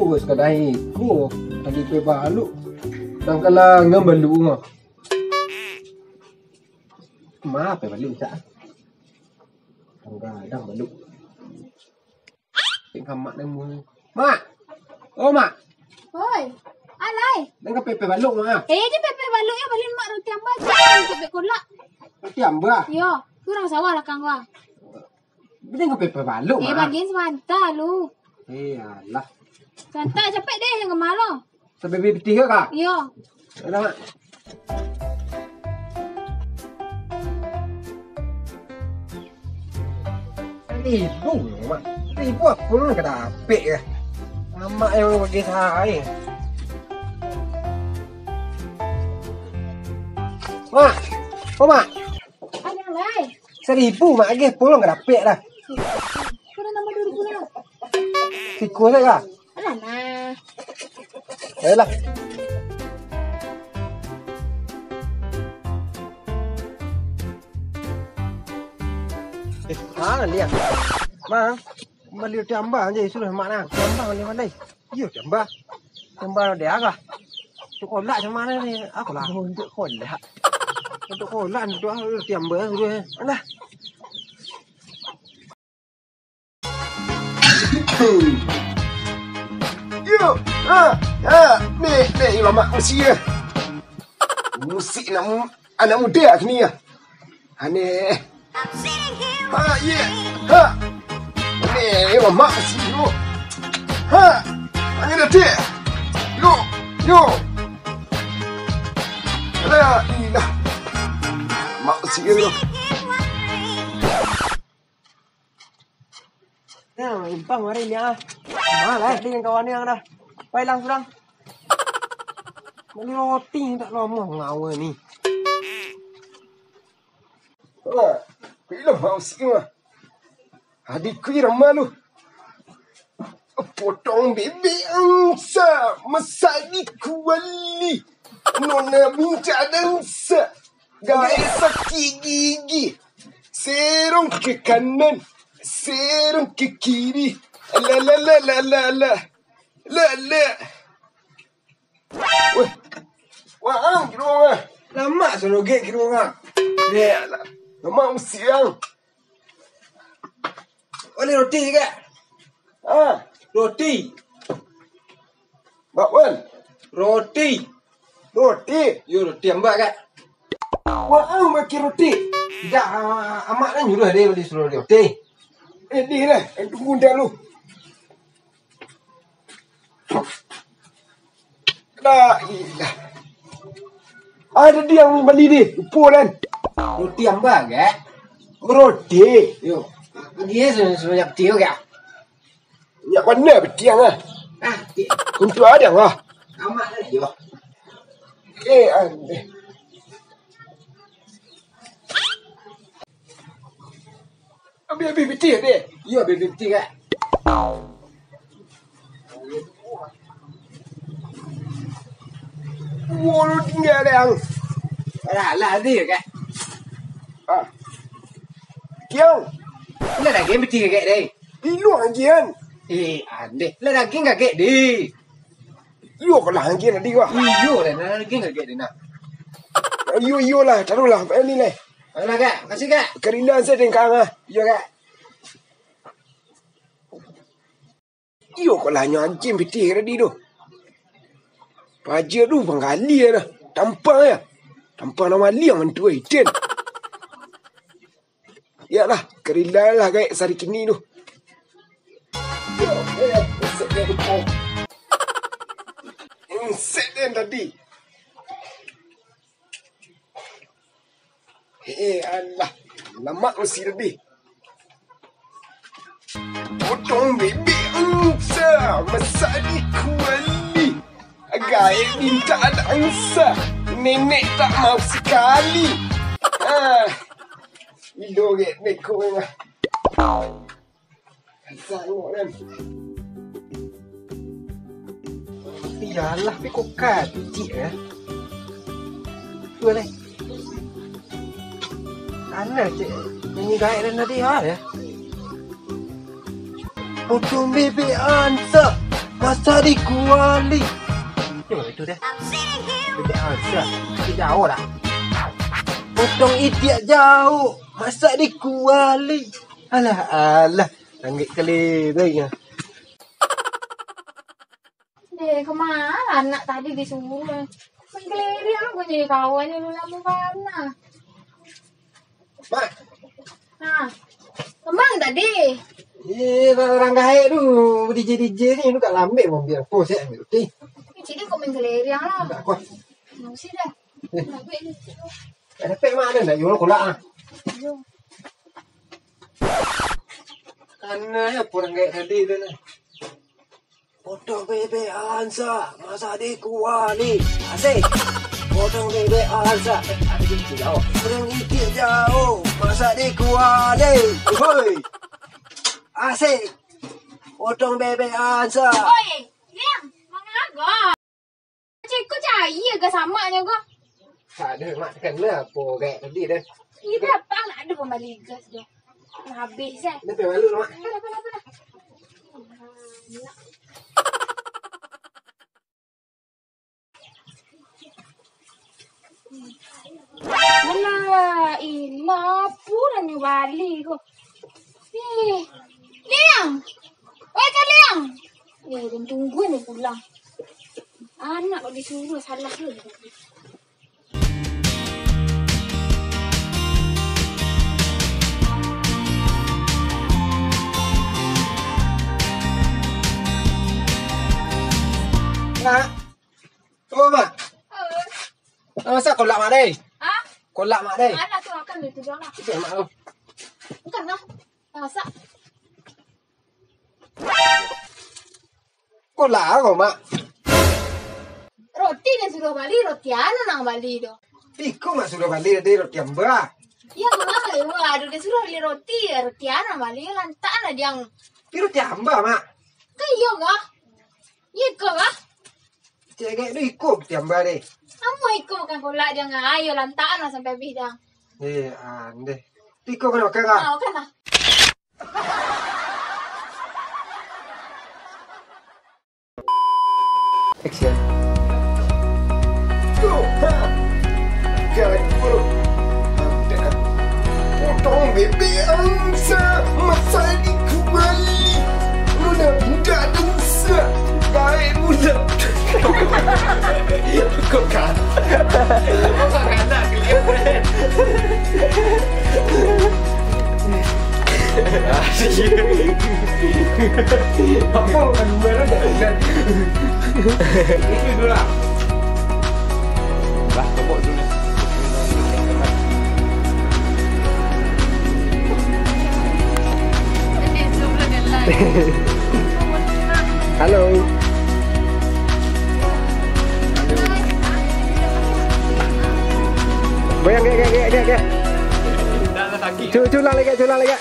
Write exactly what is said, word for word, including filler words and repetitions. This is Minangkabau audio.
Bos kadai ko tadi pe baluk. Nang kalangan baluk mah. Ma pe baluk cak. Kadang baluk. Tengah mak nang mu. Mak. Oh, Mak. Oi. Alai. Nang ka pepe baluk, Mak. Eh, je pepe baluk yo, balian mak roti amba je. Pepe kolak. Roti amba? Yo, tu urang sawah lakang gua. Nang ka pepe baluk, Mak. Eh, bagian sabanta lu. Eh, alah. Sabanta, capek deh, jan kamalo. Sampai beli pitih ke, Kak? Iyo. Alah, Mak. Ribu, Mak. Ribu apo nan ka dapek, yo? Amak nan bagi sae. Mak. Oh, Mak. Apo lai? Saribu, Mak, agiah pulang ka dapek lah. Kau dah nambah dua ribu lah. Siko sajo. Alah, nah. Ayolah. Eh, ah, lihat. Mang, bali roti amba je, suruh mak nah. Amba pandai-pandai. Iyo, amba. Amba daerah. Untuak kolak samo ni. Apo lah? Untuak kolak. Untuak kolak, untuak roti amba suruh. Alah. Yo, ha, ha, ni, ni, mamak musik yo. Musik nak mu-, anak mudo kini yo. Aneh. Ha, ye. Ha. Ni, mamak musik yo. Ha. Angin ati. Yo, yo. Alah, ilah. Mak musik yo. Nah, impang mari ni ah. Malah dengan kawan ni dah. Pai lang surang. Bali roti tak lamo ngawa ni. Wah, pilih mau sih mah. Adikku irama lu. Potong bebek angsa, masak di kuali. Nona minta dansa. Gaek sakik gigi. Serong ke kanan, serong ke kiri. La, la, la, la, la, la. La, la. Weh. Wah, ang, kiro ah. Lamak sorogek kiro ah. Ya, lah. Lamak usiang. Oleh roti, Kak? Ah. Roti. Bakwan. Roti. Roti. Yo, roti ambak, Kak. Wah, ang baki roti. Dak, ah, amak kan nyuruh dia bali suruh roti. Eh, di lah. Eh, tunggu dah lu. La ilah. Ada dia yang bali di, lupo dan. Roti ambak, Kak? Roti. Yo. Dia sebanyak peti, Kak? Nyak mana peti ang ah? Ah, ti- Untuak ada ang ah. Amak lah, yo. Eh, aneh. Abih-abih pitih deh. Iyo, abih-abih pitih, Kak. Walau tinggal deh ang. Alah, alah, abih, Kak. Ah. Kiang. Lah daging pitih, Kak, deh. Iluang agian. Eh, andeh. Lah daging kagek deh. Iyo, kau lah angin tadi, wah. Iyo, lah, nah, lagi nggak ada, nah. Iyo, iyo lah, taruh lah, apa ni, leh? Alah, Kak, kasih, Kak. Kerindan saya tengkang, ah. Iyo, Kak. Iyo, kau lah nyo anjing pitih tadi tu. Paja tu panggali ya dah. Tampang ya. Tampang nama liang mantu, eh, Jen. Iyolah, kerila lah gaek sari kini tu. Yo, eh, insek dia tu, Pong. Insek dia tadi. Eh, alah. Lamak mesti tadi. Potong bebek angsa, masak di kuali. Gaek minta dansa, nenek tak mau sekali. Ah, ilo gek neko memang. Sangat kan. Iyolah, tapi kok kacik, eh. Tu, leh. Aneh, cek. Nyanyi gaek dan tadi, ha, ya. Potong bebek ansa. Masak di kuali. Yo, itu deh. Bebek angsa. Itu jauh dah. Potong itiak jauh. Masak di kuali. Alah, alah. Langit kali tu ingat. Eh, kemana anak tadi disuruh? Mengkeliling aku jadi kawan ni, lu lama mana? Mak. Nah, kemana tadi? Eh, orang gaek tu, D J D J ni, lu kat lambek pun biar aku, saya ambil roti. Eh, jadi kau main kelereng lah. Tak kuat. Musik dah. Eh. Lambek ni. Ada pek mak ada ndak? Jual kolak ah. Yo. Karena ya, orang gaek tadi tu lah. Potong bebek ansa, masak di kuali. Asik. Potong bebek ansa. Eh, ada kunci jauh. Potong itik jauh, masak di kuali. Hoi. Asik. Potong bebek ansa. Oi, Liang, mangga? Ceko cair ga samaknyo ko. Tak ada, Mak, takana apo gaek tadi dah. Ih, dah, pang nak ada pambali gas dah. Habis, eh. Dah, pergi malu, Mak. Apalah, apalah, apalah. Alah, ilah, apo lah ni bali ko. Eh, Liang! Oi, Kak Liang! Eh, dan tunggu ni pulang. Anak kok disuruh, salah tu. Nak. Oh, Mak. Nak masak kolak, Mak, deh? Hah? Kolak, Mak, deh. Alah tu, makan dulu tu, Mak. Itu, Mak, tu. Makan lah. Masak. Kolak ko, Mak? Roti den suruah bali, roti ano nan bali tu? Iko Mak suruah bali tadi, roti amba. Iyo, Mak, iyo, aduh, den suruah bali roti, roti ano nan bali, lantak lah diang. Tapi roti amba, Mak. Kan iyo kah? Iyo kah? Cek agak tu iko roti amba deh. Amo iko makan kolak diang, ayo lantak lah sampai habis diang. Eh, andeh. Iko kena makan kah? Ah, makan lah. Action. Potong bebek angsa, masak di kuali. Nona budak dansa, gaek budak. Kok kan? Kok kan nak keliatan? Apo bukan dua lo dah kan? Itu dulu lah. Lah, tobok dulu. Halo. Goyang, gek, gek, gek, gek, gek. Cu-, culang lagi, culang lagi.